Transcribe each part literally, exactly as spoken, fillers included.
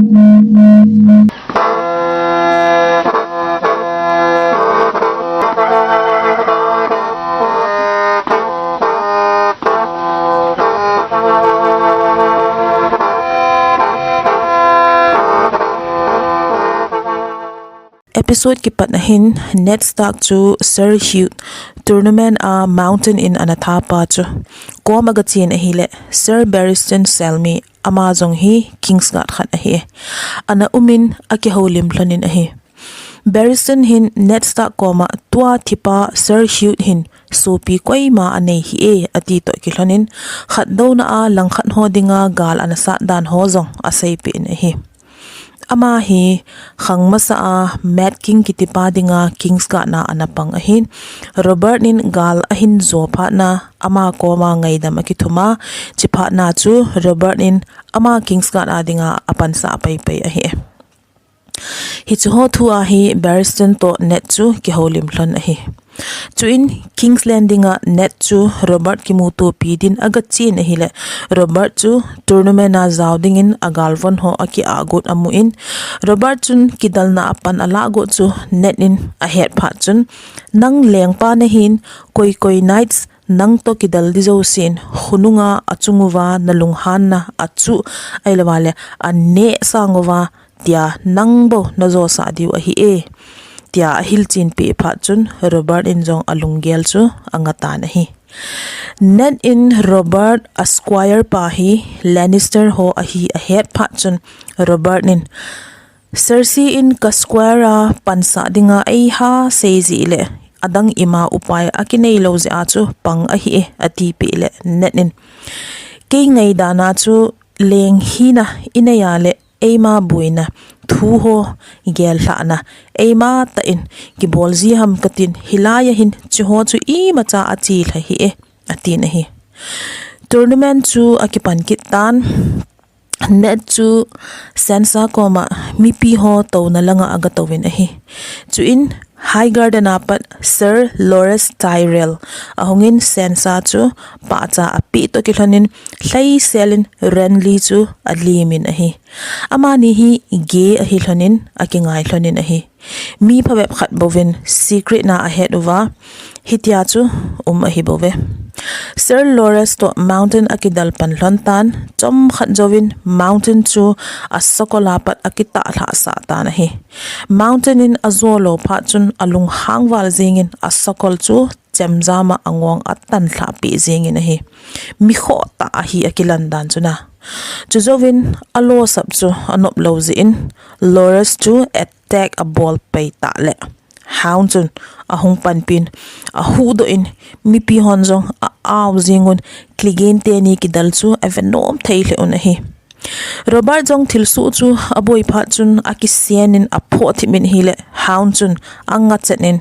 Episode kipatna hin Ned Stark chu Sir Hugh tournament a Mountain in ana thapa chu koma gachen ahile, Sir Barristan Selmy ama jong hi Kingsguard khat ahi. Ana umin akihoulim lhonin ahi. Barristan hin Ned Stark koma tua thipa Sir Hugh hin sopi koima anei hih e ati toh kilhonin khatdouna a langkhat ho dinga gal ana sat dan ho jong aseipeh in ahi. Ama hi khang masa a Mad King kitipa dinga Kingsguard na ana pang ahin, Robert nin gal ahin jo phatna ama koma ngaidam akithuma, chiphatna chu Robert nin ama Kingsguard a dinga apansa paipai ahi. Hichu ho thu a hi Barristan toh Ned chu kihoulim lhon ahi. Chuin King's Landing a Ned chu Robert kimutopi din agachen ahile, Robert chu tournament a jao dingin agalvon ho akiagot amun, Robert chun kidalna apan alahgot chu Ned in ahet phat chun, nang lengpa nahin, koi koi knights nang toh kidal di jousen khonunga achunguva nalunghanna achuh ahilouva le aneh sanguva tia nang bou najosah diu ahi e, tia ahilchenpeh phat chun Robert in jong alunggel chu angatan ahi. Ned in Robert a squire pa hi Lannister ho ahi ahet phat chun Robert in, Cersei in ka squire a pansah dinga eiha seijeh le adang ima upai akineilou jeh a chu pang ahi e, atipeh le Ned in, kei ngaidana chu leng hina inei a le eima boina, thu ho, gellhahna, eima tah in kibol ji ham katin, hilai a hin chuho chu imacha achelha hih e, atin ahi. Tournament chu akipan kit tan, Ned chu Sansa koma mipi ho touna langa agatouvin ahi. Chuin Highgarden a pat Sir Loras Tyrell ahungin Sansa chu pahcha apeh toh kilhonin lhaiselin Renly chu alimin ahi. Amani hi gay ahi lhonin akingai lhonin ahi. Mi phabep khat bouvin secret na ahet uva, hitia chu um ahi bouve. Sir Loras toh Mountain akidal pan lhon tan, chomkhat jouvin Mountain chu asakol a pat akitah lhahsah tan ahi. Mountain in ajo lou phat chun alunghang val jengin asakol chu chemjam a angong atan lhahpeh jengin ahi. Mikhoh tah ahi akilan dan chu na. Chujouvin alosap chu anop lou jeh in Loras chu attack abol pai tah le Hound chun ahung panpin ahuhdoh in mipi hon jong a-ao jengun Clegane teni kidal chu avenom thei lheh un ahi. Robert jong thilsoh chu aboi phat chun akisenin aphoh thipmin ahile Hound chun angachat in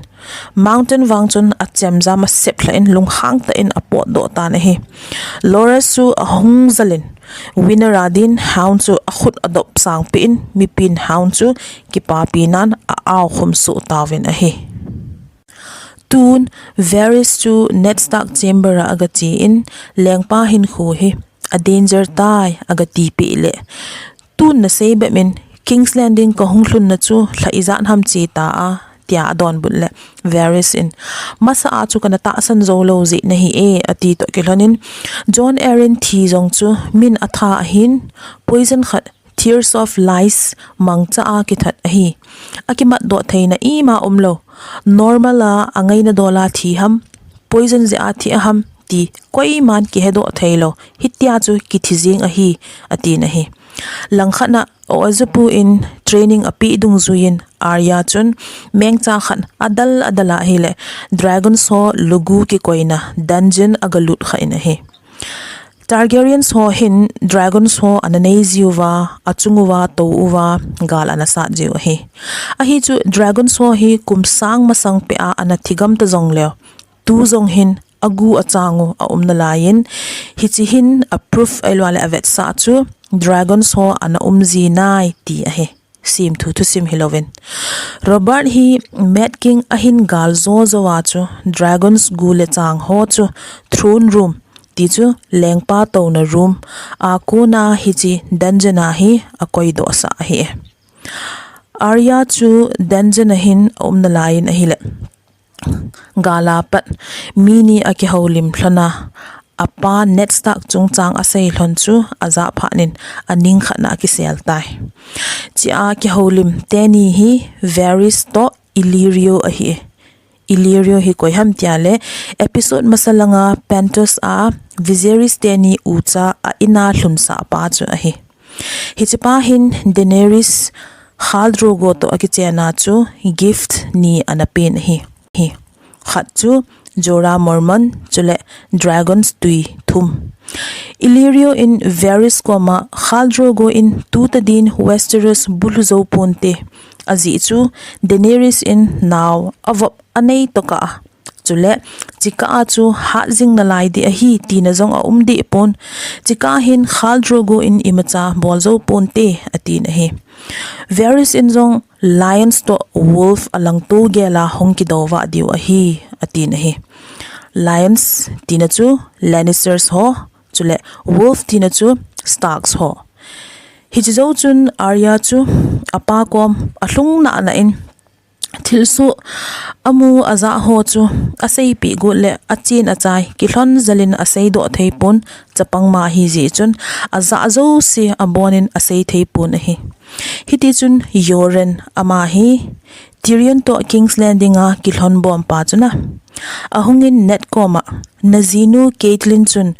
Mountain vang chun achemjam asep lhah in lunghang tah in apotdoh tan ahi. Loras chu ahung jalin winner a din Hound chu akhut adop sangpeh in mipin Hound chu kipapi nan a-ao khum soh tauvin ahi. Tun Varys chu Ned Stark chamber a agachen lengpa hinkho hi a danger tai agatipeh le, tun nasei bep in King's Landing kahung lhunna chu lha ijat ham che ta a, tia adonbut le Varys in, masa a chu kana tahsan jou lou jeh nahi e, ati toh kilhonin Jon Arryn thi jong chu min atha ahin, poison khat Tears of Lies mangcha a kithat ahi. Akimatdoh theina ima umlou. Normal a angaina dol a thi ham, poison jeh a thi aham ti koiman kihedoh theilou. Hitia chu kithi jeng ahi, atin ahi. Langkhat na Oazapu in training apeh dungjuiyin Arya chun mengcha khat adal adal a ahile Dragons ho lugu kikoina dungeon agalut khan ahi. Targaryens ho hin Dragons ho ana nei jiuva, achunguva, touva, gal ana sat jiu ahi. Ahi chu Dragons ho hi kum sang masang peh a ana thigam ta jongleu, tu jong hin agu achangu aum nalaiyin, hiche hin a proof ahilouleh avetsah chu Dragons ho ana um ji nai ti ahi. Semthu thusim hilouvin. Robert hi Mad King ahin gal jo jou a chu Dragons gu le chang ho chu throne room Ti chu lengpa touna room a kona hiche dungeon a hi akoidoh sah ahi. Arya chu dungeon a hin aumna lai in ahile, gal a pat mi ni akihoulim lhon a, apa Ned Stark chungchang asei lhon chu ajah phat in aning khat na akisel tai. Hiche a kihoulim teni hi Varys toh Illyrio ahi. Illyrio hi koi ham tia le, episode masa langa Pentos a Viserys teni ucha a in a lhunsah pa chu ahi. Hiche pa hin Daenerys Khal Drogo toh akichen a chu gift ni ana pen ahi. Hi. Khat chu Jorah Mormont, chule Dragon's Tui thum. Illyrio in Varys koma Khal Drogo in tutadin Westeros bulhu jou ponte. Ajeh chu Daenerys in nao avop anei tokah a, chule hiche kah a chu hat jing nalai ding ahi tina jong aum deh pon. Hiche kah hin Khal Drogo in imacha bol jou ponte atin ahi. Varys in jong lions toh wolf alangto gel a hung kidou vah diu ahi atin ahi. Lions tina chu Lannisters ho, chule wolf tina chu Starks ho. Hiche jou chun Arya chu apa kom alhung nana in thilsoh amu ajah ho chu aseipeh got le achen achai kilhon jel in aseidoh thei pon, chapang ma ahi jeh chun ajah jouse abon in asei thei pon ahi. Hiti chun Yoren ama hi Tyrion toh King's Landing a kilhon bom pa chu na. Ahung in Ned koma, najinu Catelyn chun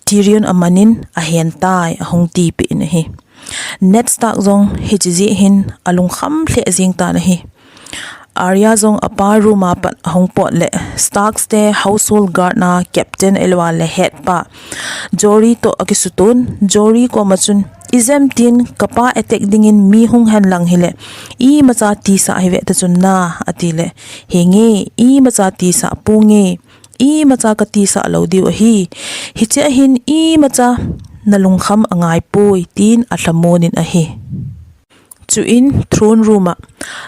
Tyrion aman in ahen tai, ahung tipeh in ahi. Ned Stark jong hiche jeh hin alungkham lheh jeng tan ahi. Arya jong apa room a pat ahung pot le Starks te household guard na captain ahilou le head pa Jory toh akisuton. Jory koma chun, ijemtin kapa attack dingin mi hung hen lang hile, imacha tisah hi ve ta chun na, ati le, henge, imacha tisah ponge, imacha katisah lou diu ahi. Hiche a hin imacha nalungkham angai poi, tin alhamon in ahi. Chuin throne room a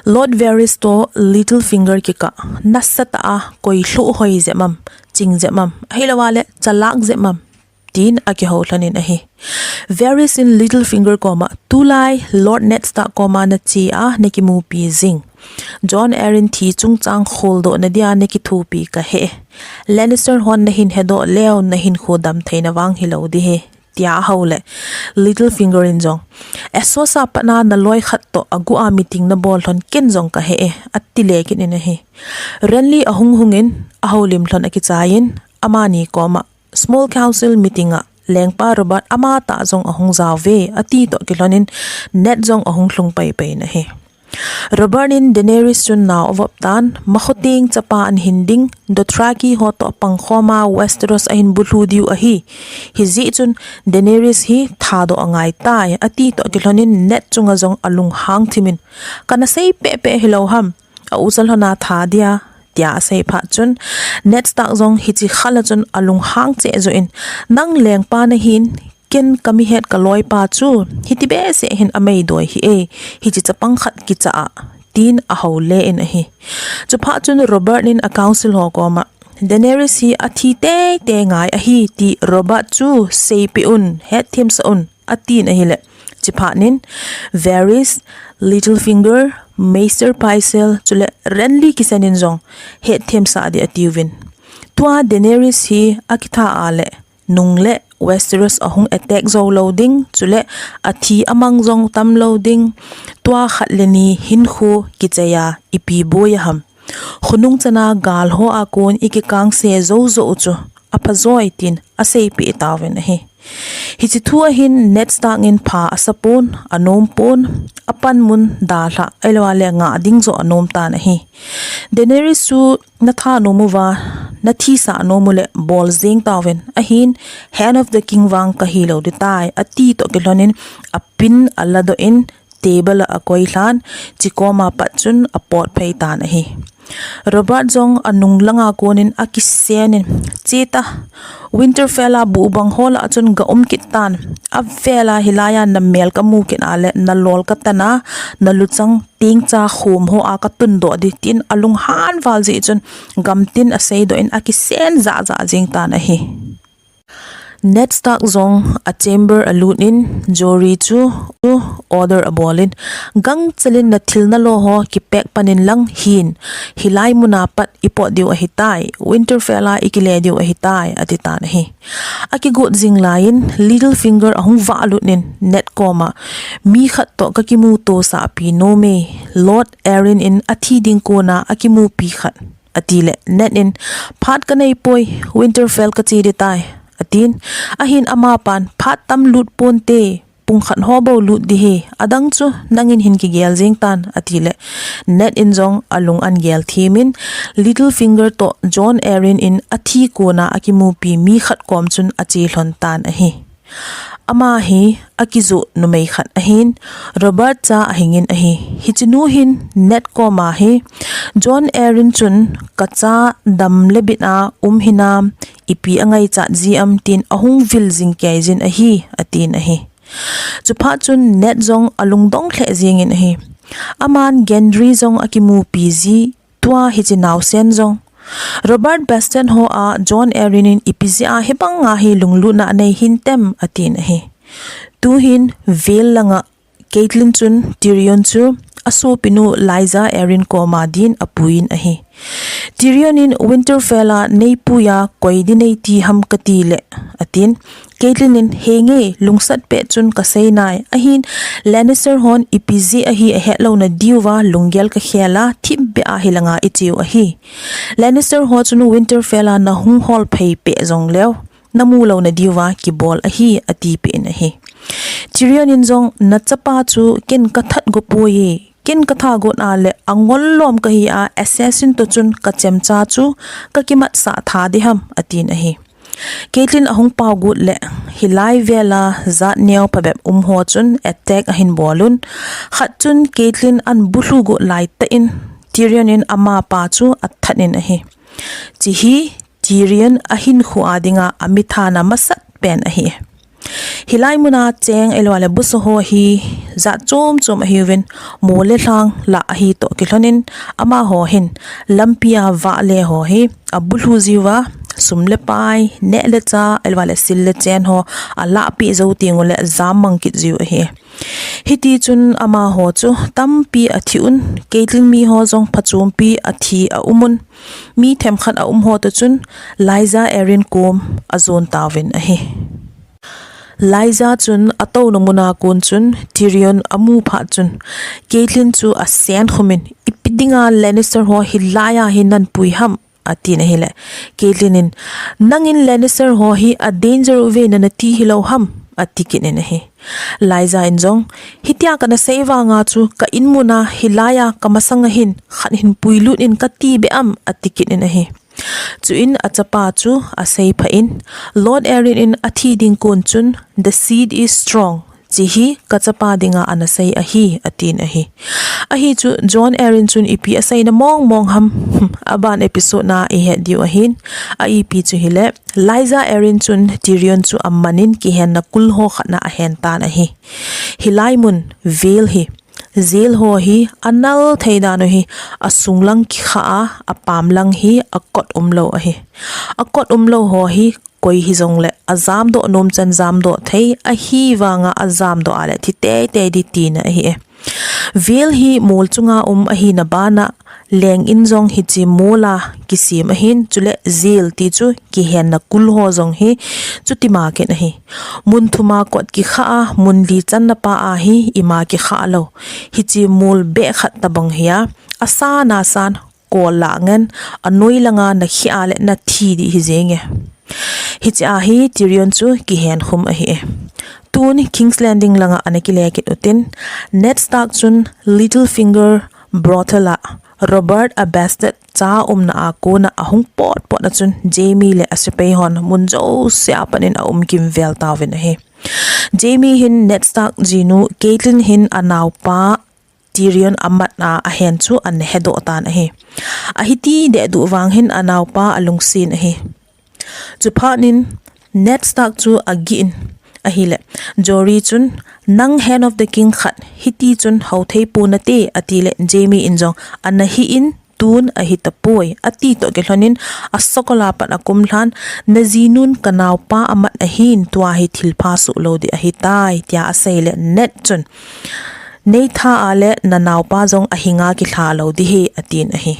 Lord Varys toh Littlefinger kikah, nasatah a koi lhuh hoi jep am, ching jep am, ahilou le chalak jep am, tin akihou lhon in ahi. Varys in Littlefinger koma, tulai Lord Ned Stark koma nache a nakimupi jing, Jon Arryn thi chungchang kholdoh nadia nakithopi kahe. Lannister hon nahin hedoh leu nahinkho dam theina vang hilou ding ahi, tia ahou le Littlefinger in jong, Essos a pat na naloi khat toh agu a meeting nabol lhon ken jong kahe e, ati le kit in ahi. Renly ahung hung in ahoulim lhon akichai in, amani koma, small council meeting a lengpa Robert amatah jong ahung jao ve, ati toh kilhon in Ned jong ahung lhung paipai in ahi. Robert in Daenerys chun nao avop tan, makhoteng chapa ana hin ding, Dothraki ho toh pangkhom a Westeros ahin bulhu diu ahi. Hijeh chun Daenerys hi thadoh angai tai, ati toh kilhon in Ned chunga jong alunghang thim in, kana sei pehpeh hilou ham, a ucha lhon a tha dia, tia asei phat chun, Ned Stark jong hiche khal a chun alunghang cheh joh in, nang lengpa nahin, ken kamihet kaloipa chu hiti behseh hin ameidoi hih e, hiche chapang khat kicha a, tin ahou le in ahi. Chuphat chun Robert in a council ho koma, Daenerys hi athi teitei ngai ahi ti Robert chu seipeh un, hetthemsah un, atin ahile, chuphat in Varys, Littlefinger, Maester Pycelle, chule Renly kisan in jong hetthemsah ding atiuvin. Tua Daenerys hi akitha a le, nungle Westeros ahung attack jou lou ding, chule athi amang jong tam lou ding, tua khat le ni hinkho kichai a ipi boi a ham, khonung chan a gal ho a kon ikikangse jou joh u chu apha joi, tin aseipeh tauvin ahi. Hiche thu a hin Ned Stark in pha asapon, anompon, apanmun dalha, ahilou le ngah ding joh anom tan ahi. Daenerys chu natha nom uva, nathisah nom u le bol jeng tauvin, ahin Hand of the King vang kahilou ding tai, ati toh kilhon in apin aladoh in table a akoi lhan, chukoma pat chun apot phei tan ahi. Robert jong anung langa kon in akisen in, cheta, Winterfell a buhbang ho lah a chun ga um kit tan, avel a hilai a namel kamu kit a le nalol katan a, naluchang tengcha khom ho a katundoh ding, tin alunghan val jeh chun gamtin aseidoh in akisen jahjah jeng tan ahi. Ned Stark jong a chamber a lut in Jory chu order a bol in, "Gangchel in na thil na lo ho kipack pan in lang, hin hilai mun a pat i pot diu ahi tai, Winterfell a i kile diu ahi tai," a ti tan ahi. A kigot jing lai in Littlefinger a hung vah lut in Ned kom a, "Mi khat toh ka kimuto sah pi nom e, Lord Arryn in a thi ding kon a a kimupi khat," a ti le Ned in, "Phat ka nei poi, Winterfell ka che ding tai," a tin. Ahin ama pan, "Phat tam lut pon te, pung khat ho bou lut ding ahi, adang chu nangin hin kigel jeng tan," a ti le Ned in jong a lung an gel them in Littlefinger toh Jon Arryn in a thi kon a a kimupi mi khat kom chun a che lhon tan ahi. Ama hi a kijoh numei khat ahin, Robert cha a hing in ahi. Hiche nu hin Ned kom a hi, "Jon Arryn chun ka cha dam le bit a um hinam, ipi a ngaichat ji am," tin a hung vil jing kei jin ahi, a tin ahi. Chuphat chun Ned jong a lungdong lheh jeng in ahi. Aman Gendry jong a kimupi ji, tua hiche naosen jong. "Robert Bastard ho a Jon Arryn in ipi jeh a hibang a hi lunglutna a nei hintem," a tin ahi. Tuhin Vale langa Catelyn chun Tyrion chu a sopinu Lysa Arryn kom a din a pui in ahi. Tyrion in, "Winterfell a nei pui a koi ding nei ti ham ka ti le," a tin. Catelyn in, "He nge, lungsat pet chun ka sei nai, ahin Lannister hon ipi jeh ahi a het lou na diu va lunggel ka khel a, thipbeh a hilanga i cheu ahi. Lannister ho chun Winterfell a na hung hol phei peh jong leu, na mu lou na diu va kibol ahi," a ti peh in ahi. Tyrion in jong, "Na chapa chu ken ka that go poi e, ken ka that got a le a ngol lom ka hi a, assassin toh chun ka chemcha chu ka kimat sah tha ding ham," a tin ahi. Catelyn a hung pao got le, hilai vel a jat neo phabep um ho chun attack a hin bol un. Khat chun Catelyn an bulhu got lai tah in Tyrion in ama pa chu a that in ahi. Hiche hi Tyrion a hinkho a dinga a mi thana masat pen ahi. Hilai mun a cheng ahilou le busa ho hi jat chom chom ahiuvin, mol le lhang lah ahi toh kilhon in, amaho hin lampi a vale ho hi a bulhu jiu va, sum le pai, neh le chah, ahilou le sil le chen ho a lahpeh jou teng ule jam mang kit jiu ahi. Hiti chun amaho chu tampi a thi un, Catelyn mi ho jong phachompi a thi a um un, mi themkhat a um ho toh chun Lysa Arryn kom a jon tauvin ahi. Lysa chun a touna mun a kon chun Tyrion a mu phat chun Catelyn chu a sen khum in, "Ipi dinga Lannister ho hilai a hi nan pui ham?" a tin ahile, Catelyn in, "Nangin Lannister ho hi a danger uve nana ti hilou ham?" a ti kit in ahi. Lysa in jong, "Hitia kana sei vanga chu ka in mun a hilai a ka masang a hin khat hin pui lut in ka ti beh am?" a ti kit in ahi. Chuin a chapa chu a sei phah in, "Lord Arryn in a thi ding kon chun, 'The seed is strong,' hiche hi ka chapa dinga ana sei ahi," a tin ahi. Ahi chu Jon Arryn chun ipi a seina mong mong ham, a ban episode na i het diu ahin, a ipi chu hile, Lysa Arryn chun Tyrion chu a man in kihenna kul ho khat na a hen tan ahi. Hilai mun, Vale hi, jail ho hi a nal thei dan u hi, a sunglang kikha a, a pamlang hi a kot umlou ahi. A kot umlou ho hi koi hijongle a jamdoh nom chan jamdoh thei, ahivanga a jamdoh a le thi teitei ding tina ahi e. Vale hi mol chunga um ahina bana, leng in jong hiche mol a kisem ahin, chule jail ti chu kihenna kul ho jong hi chutima kin ahi. Mun thum a kot kikha a, mun li channa pa a hi ima kikha lou. Hiche mol beh khat tabang hi a, a san a san, kol lah ngen, a noi langa na khia le na thi ding hi jeng e. Hiche a hi Tyrion chu kihen khum ahi e. Tun King's Landing langa ana kile kit utin, Ned Stark chun Littlefinger brothel a Robert a bastard cha umna a kona a hung pot pot a chun Jaime le a sepai hon mun jouse a panin a um kimvel tauvin ahi. Jaime hin Ned Stark jinu Catelyn hin a naopa Tyrion a mat a a hen chu ana hedoh tan ahi. A hiti deh duh vang hin a naopa a lungset in ahi. Chuphat in Ned Stark chu a gih in ahile, Jory chun, "Nang Hand of the King khat hiti chun hou thei pon nate," a ti le, Jaime in jong, "Ana hi in, tun ahi tapoi, ati toh kilhonin a sokola pat akum lhan, na jinun ka naopa amat ahin tua hi thilpha suh lou ding ahi tai, tia asei le Ned chun, nei tha a le na naopa jong ahinga kilha lou ding hi, atin ahi.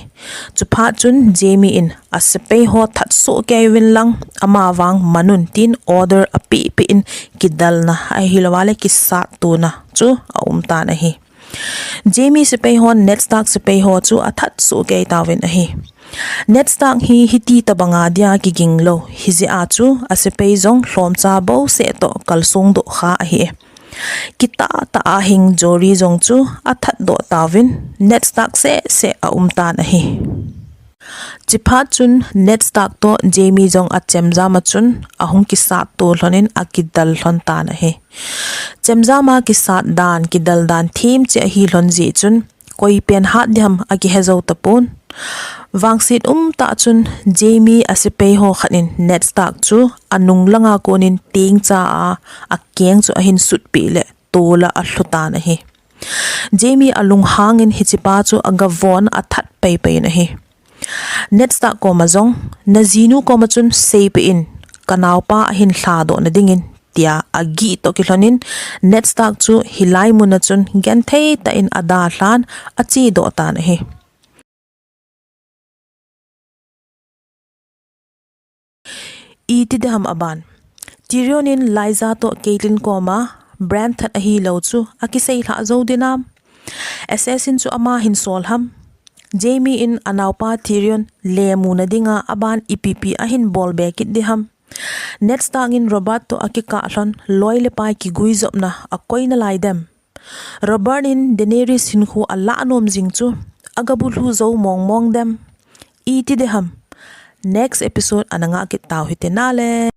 Chuphat chun Jamie in a sepai ho that suh kei uvin lang, ama vang manun tin order api pi in kidalna ahilou a le kisat tuna chu aum tan ahi. Jamie sepai hon Ned Stark sepai ho chu athat suh kei tauvin ahi. Ned Stark hi hiti tabanga dia kiging lou, hijeh a chu a sepai jong lhomcha bouseh toh kalsong doh kha ahi. Kitah tah a hin Jory jong chu athat doh tauvin Ned Stark seh seh aum tan ahi. Chuphat chun Ned Stark toh Jamie jong achemjam a chun ahung kisat to lhonin akidal lhon tan ahi. Chemjam a kisat dan, kidal dan thim cheh ahi lhon jeh chun, koi pen hat diham akihe jou tapon. Vangset umtah chun Jamie a sepai ho khat in Ned Stark chu anung langa konin tengcha a akeng chu ahin sutpi le tola alhu tan ahi. Jamie alunghangin hichepa chu agavon athat pei pei in ahi. Ned Stark koma jong, na jinu koma chun seipeh in, ka naopa ahin lhadoh na dingin, tia agih toh kilhonin, Ned Stark chu hilai muna chun genthei tah in adalhan achedoh tan ahi. Iti diham aban. Tyrion in Lysa toh Catelyn koma Bran that ahilou chu akisei lhah jou dinam. Assassin chu ama hin sol ham. Jamie in anaopa Tyrion lemu na dinga aban ipi pi ahin bol be kit diham. Ned Stark in Robert toh akikah lhon loi le pai kiguijopna akoi nalai dem. Robert in Daenerys hinkho alah nom jing chu agabulhu jou mong mong dem. Iti diham. Next episode ana ngah kit tau hite nale.